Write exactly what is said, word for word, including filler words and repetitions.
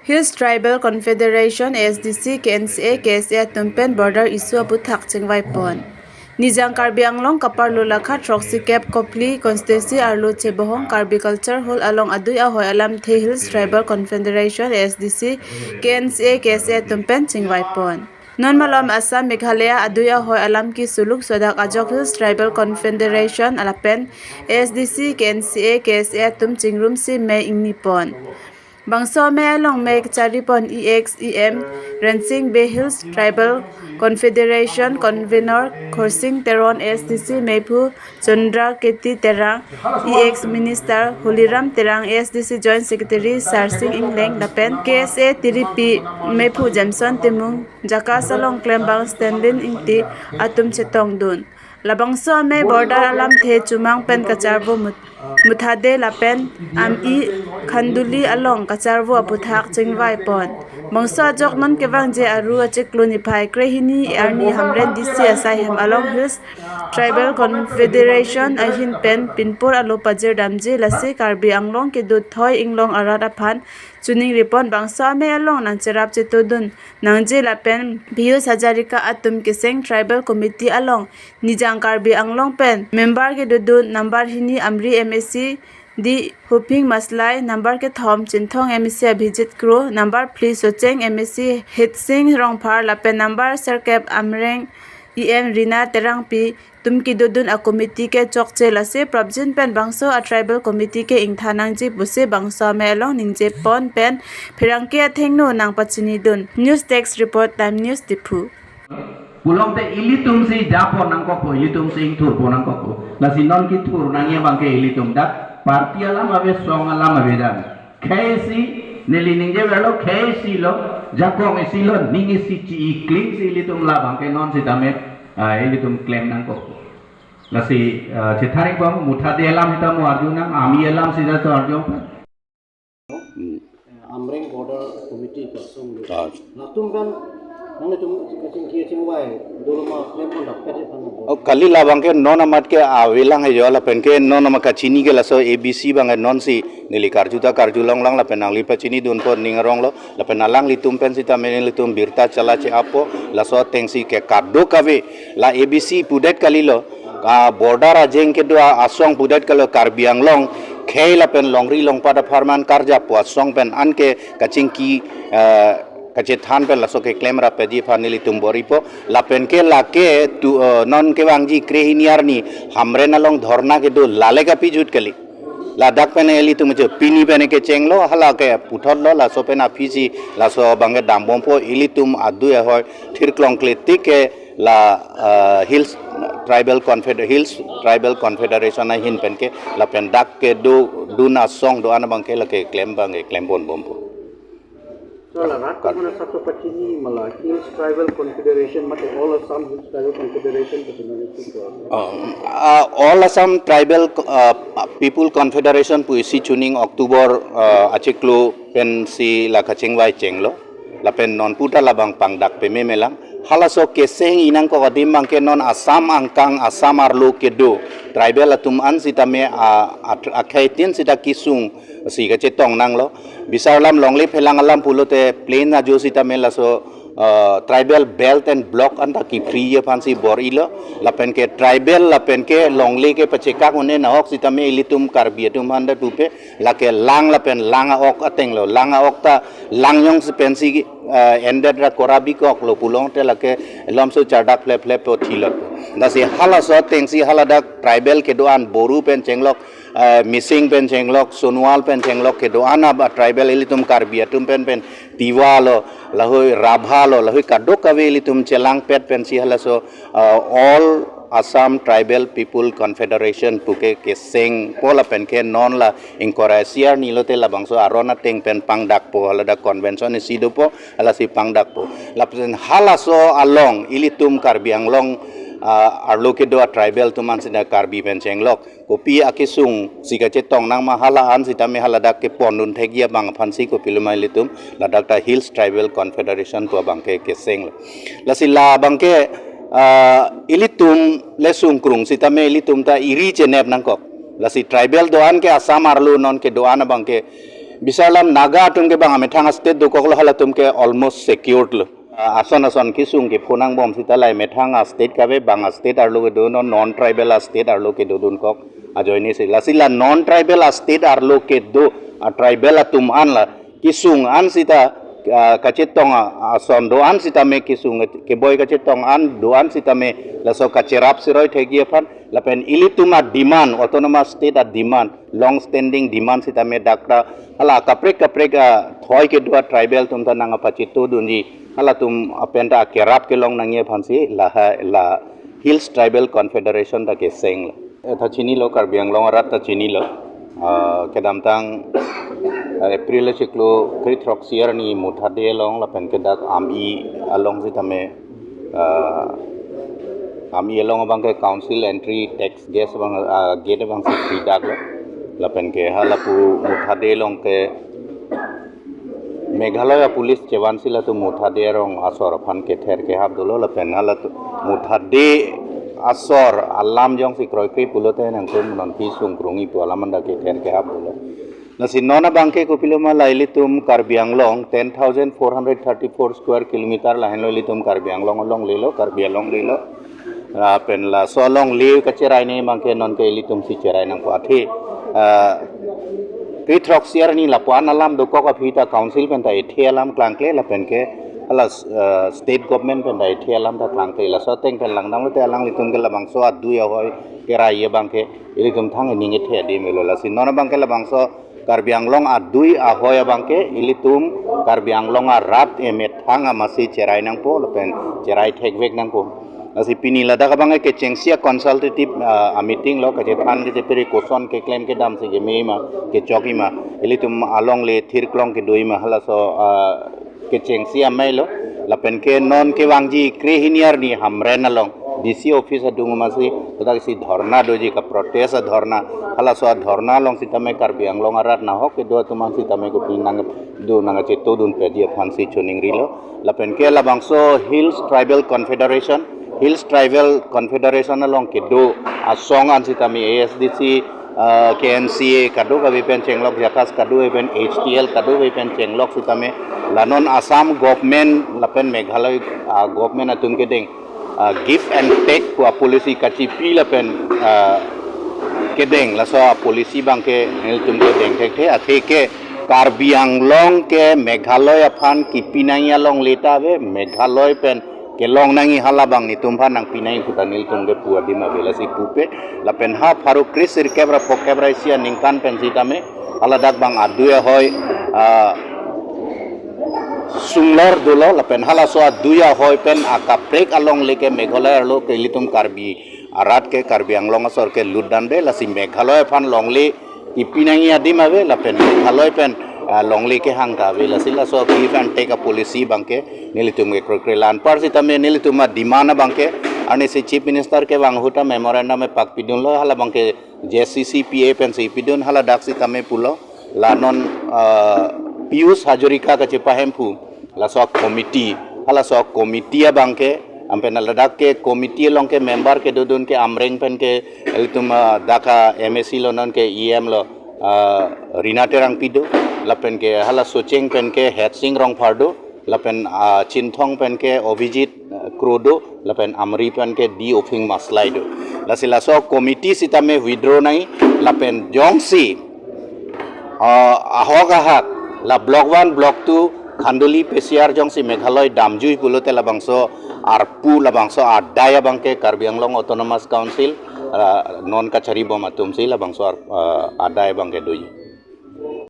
Hills Tribal Confederation, A S D C, K N C A, K S A atum pen border issue aputhak chingvai pon. Nijang Karbi Anglong kaparlo lakha throksi kep Kopili constituency arlo Chebohong Karbi Culture Hall along adui ahoi alamthe Hills Tribal Confederation, A S D C, K N C A, K S A atum pen chingvai pon. Non malom Assam, Meghalaya adui ahoi alam kesuluk sodak ajok Hills Tribal Confederation lapen A S D C, K N C A, K S A atum chingrumsi mei ingni pon. Bangso amei along mei kachari pon E X E M Rensing Bey, Hills Tribal Confederation Convenor Khorsing Teron, A S D C meiphu Chandra Keti Terang, E X Minister Holiram Terang, A S D C Joint Secretary Sarsing Engleng lapen K S A tiripi meiphu Jameson Timung, JACAS along klembang Stanley Ingti atum chetongdun. Labangso amei border alamthe Chumang pen kacharvo Mut-, Muthade lapen Ami Khanduli along kacharvo aputhak chingvai pon. Bangso ajok non kevangji Aru achiklo niphai krehini arni Hamren D C asai hem along Hills Tribal Confederation ahin pen pinpur alo pajir damji, lasi Karbi Anglong kedo thoi inglong arat aphan choningri pon, bangso amei along nangcherap chetongdun nangji lapen Piyush Hazarika atum keseng Tribal Committee along Nijang Karbi Anglong pen member kedodun number hini Amri M A C D Huping Maslai, number kethom Chinthong M A C Abhijit Kro, number phli Socheng M A C Hitsing Rongphar lapen number sirkep Amreng E M Rina Terangpi atum kedodun a committee ke chokche, lasi prapjin pen bangso a tribal committee ke ingthan nangji pusi bangso amei along ningje pon pen pherangke athengno nangpachinidun. News Desk Report, Time News, Diphu. Pulote ilitum si japon nangkokpo, ilitum si ingthurpon nangkokpo. Lasi non kethur nangji abangke ilitum dak party alam ave, song alam ave dan. Khei si neli ningje verlo, khei si lo, jakong isi lo, ning isi chi-i kling si ilitum labangke non sitame, ah, ilitum klem nangkok. Lasi, ah, chethari bang Muthade alam sita mo arju nang, Ami alam sita to arju pa. Hmm. Amreng Border Committee kosong. Ah. Latum kan nanglitum kachingki chingvai dolo ma klem pon dappet aphan. Oh, kali labangke non amat ke avelang he jo lapen ke non amat kachini ke laso A B C abangke non si neli karju ta karju longlang lapen nangli pachinidunpo ning arong lo lapen alanglitum pen sitame nelitum birta chala che-appo, laso atengsi ke kadokave la A B C pudet kalilo, ah, border ajeng kedo asong pudet kalilo, Karbi Anglong khei lapen longri longpat apharman karjapo asong pen anke kachingki, eh, kachethan pen laso keklem rapji aphan nelitum bor-ipo. Lapen ke lake tu, eh, non kevangji krehini arni Hamren along dhorna kedo lale kapijut kali. Ladak pen ilitum je pini pen kechenglo, hala ke puthotlo, laso pen aphisi laso abangke dambompo, ilitum adui ahoi thirklong kletik ke la, eh, Hills Tribal Confed-, Hills Tribal Confederation ahin pen ke lapen dak kedodun asong do-an abangke lake klem abangke klem ponbompo. So, la rat ko mana satu pachini mala Hills Tribal Confederation mate All Assam Hills Tribal Confederation pachini itu ko. Um, ah, All Assam Tribal, ah, People Confederation pu isi chuning October, ah, achiklo pensi la kachingvai chenglo. Lapen non puta labang pangdak peme melang. Halaso keseng inang ko adim abangke non Assam angkang Assam arlo kedo tribal atum an sitame, ah, at-, akhei tin sita kesung si kachetong nanglo. Bisar alam longle phelang alam pulote plain ajo sitame laso, eh, tribal belt and block anta kepri aphansi bor-ilo. Lapen ke tribal lapen ke longle ke pachekak un-e nahok sitame ilitum Karbi atum aphan ta tupe lake lang lapen lang a-ok atenglo. Lang a-ok ta lang jongsi pensi, eh, endet ra kora bikoklo pulote lake lomso chardak phlep phlep po thilot. Lasi halaso atengsi haladak tribal kedo-an Boru pen chenglok, eh, Mising pen chenglok, Sonowal pen chenglok kedo-an aba tribal ilitum Karbi atum pen pen Tiwa lo, lahui Rabha lo, lahui kadokave ilitum chelangpet pensi halaso, eh, All Assam Tribal People Confederation puke kesengpo lapen ke non la ingkoi ra isi arni lote labangso aron ateng pen pangdakpo, haladak convention isi dopo, halasi pangdakpo. Lapen halaso along ilitum Karbi Anglong, ah, arlo kedo a tribal atum an sita Karbi pen chenglok kopi akesung si kachetong nang ma hala an sitame haladak kepondun thekji abang aphansi kopiloma ilitum ladak ta Hills Tribal Confederation pu abangke kesenglo. Lasi labangke, ah, ilitum le sungkrung sitame ilitum ta iri chenep nangkok. Lasi tribal do-an ke Assam arlo non kedo-an abangke Bisarlam Naga atum ke bang amethang a-state dokoklo, halatum ke almost secured lo. Ah, ason ason kesung ke phonang bom sita lahai methang a-state kave, bang a-state arlo kedo, non tribal a-state arlo kedodunkok ajoine si. Lasi la non tribal a-state arlo kedo a-tribal atum an la kesung an sita, ah, kachetong a-, ason do-an sitame, kesung keboi kachetong an do-an sitame laso kacherap siroi thekji aphan, lapen ilitum a-demand, autonomous state a-demand, long standing demand sitame dak ra hala kaprek kaprek athoi kedo a-tribal atum ta nangpachito dunji, halatum apen ta akerap kelong nangji aphansi lahai la Hills Tribal Confederation ta keseng lo. Eh, ta chinilo, Karbi Anglong arat ta chinilo. Ah, kedamtang, ah, April achiklo kre-throksi arni Muthade along lapen ke dak Ami along sitame, ah, Ami along abang ke council entry tax gate abang, ah, gate abangsi free dak lo. Lapen ke halapu Muthade along ke Meghalaya police chevansi latum Muthade arong asor aphan kether kehap dolo, lapen halatum Muthade asor alam jongsi kroikre pulote nangtum non pi sungkrungji pu alam anta kether kehap dolo. Lasi non abang ke kopilo ma, la ilitum Karbi Anglong ten thousand four hundred thirty-four square kilometer lahenlo ilitum Karbi Anglong alongle lo, Karbi alongle lo. Lapen laso alongle kacherai ni abang ke non ke ilitum si cherai nangpo, athe, ah, kre-throksi arni lapu-an alam dokok aphi ta council pen ta ethe alam klangkle, lapen ke hala, ah, state government pen ta ethe alam ta klangkle. Laso ateng pen langdamlote alanglitum ke labangso adui ahoi kerai abang ke ilitum thang ening ethe adim lo. Lasi non abang ke labangso Karbi Anglong adui ahoi abang ke ilitum Karbi Anglong arat emethang amatsi cherai nangpo lapen cherai thekvek nangpo. Lasi pini ladak abang ke kechengsi a-consultative, ah, a-meeting lo, kachethan kachepere koson keklem kedam si keme ma, kechokji ma, ilitum alongle thirklong kedoji ma, halaso, ah, kechengsi amei lo. Lapen ke non kevangji kre-hini arni Hamren along D C office adung amatsi, kodak si dhorna doji, ka-protest a-dhorna. Halaso a-dhorna along sitame Karbi Anglong arat nahok kedo atum an sitame kopinang do nangchito dunpetji aphansi choningrilo. Lapen ke labangso Hills Tribal Confederation, Hills Tribal Confederation along kedo asong an sitame A S D C, ah, K N C A kadokave pen chenglok, JACAS kadokave pen, H T L kadokave pen chenglok sitame la non Assam government lapen Meghalaya, ah, government atum kedeng, ah, give and take pu a-policy kachipi lapen, ah, kedeng, laso a-policy abang ke nelitum kedeng thekthe, athe ke Karbi Anglong ke Meghalaya aphan kipi nangji alongle ta ave, Meghalaya pen kelong nangji, hala abang netum aphan nangpi nangji pu ta nelitum kepu adim ave, lasi pupe. Lapen ha pharo kre-sirkep ra phokep ra isi aningkan pen sitame haladak abang adui ahoi, ah, sunglor dolo, lapen halaso adui ahoi pen akaprek alongle ke Meghalaya arlo ke ilitum Karbi arat ke, Karbi Anglong asor ke lut damde, lasi Meghalaya aphan longle kipi nangji adim ave, lapen Meghalaya pen, ah, longle kehang ta ave, lasi laso give and take a-policy abang ke nelitum ke kroikre. La anpar sitame nelitum a-demand abang ke, arnisi Chief Minister kevang ahut a-memorandum pakpidunlo, hala abang ke J C C P A pensi pidun, haladak sitame pulo, la non, ah, Piyush Hazarika kachepahemphu laso committee, halaso committee abang ke, ampen ladak ke committee along ke member kedodun ke Amreng pen ke ilitum, ah, dak a-M A C lo, non ke E M lo, ah, Rina Terangpi do, lapen ke hala Socheng pen ke Hetsing Rongphar do, lapen, ah, Chinthong pen ke Abhijit, ah, Kro do, lapen Amri pen ke D Ophing Maslai do. Lasi laso committee sitame withdraw nangji, lapen jongsi, ah, ahok ahak la Block one, Block two, Khanduli P C R jongsi Meghalaya damjui pulote labangso arpu, labangso adai abang ke Karbi Anglong Autonomous Council, ah, non kachari bom atumsi labangso ar-, ah, adai abang ke doji.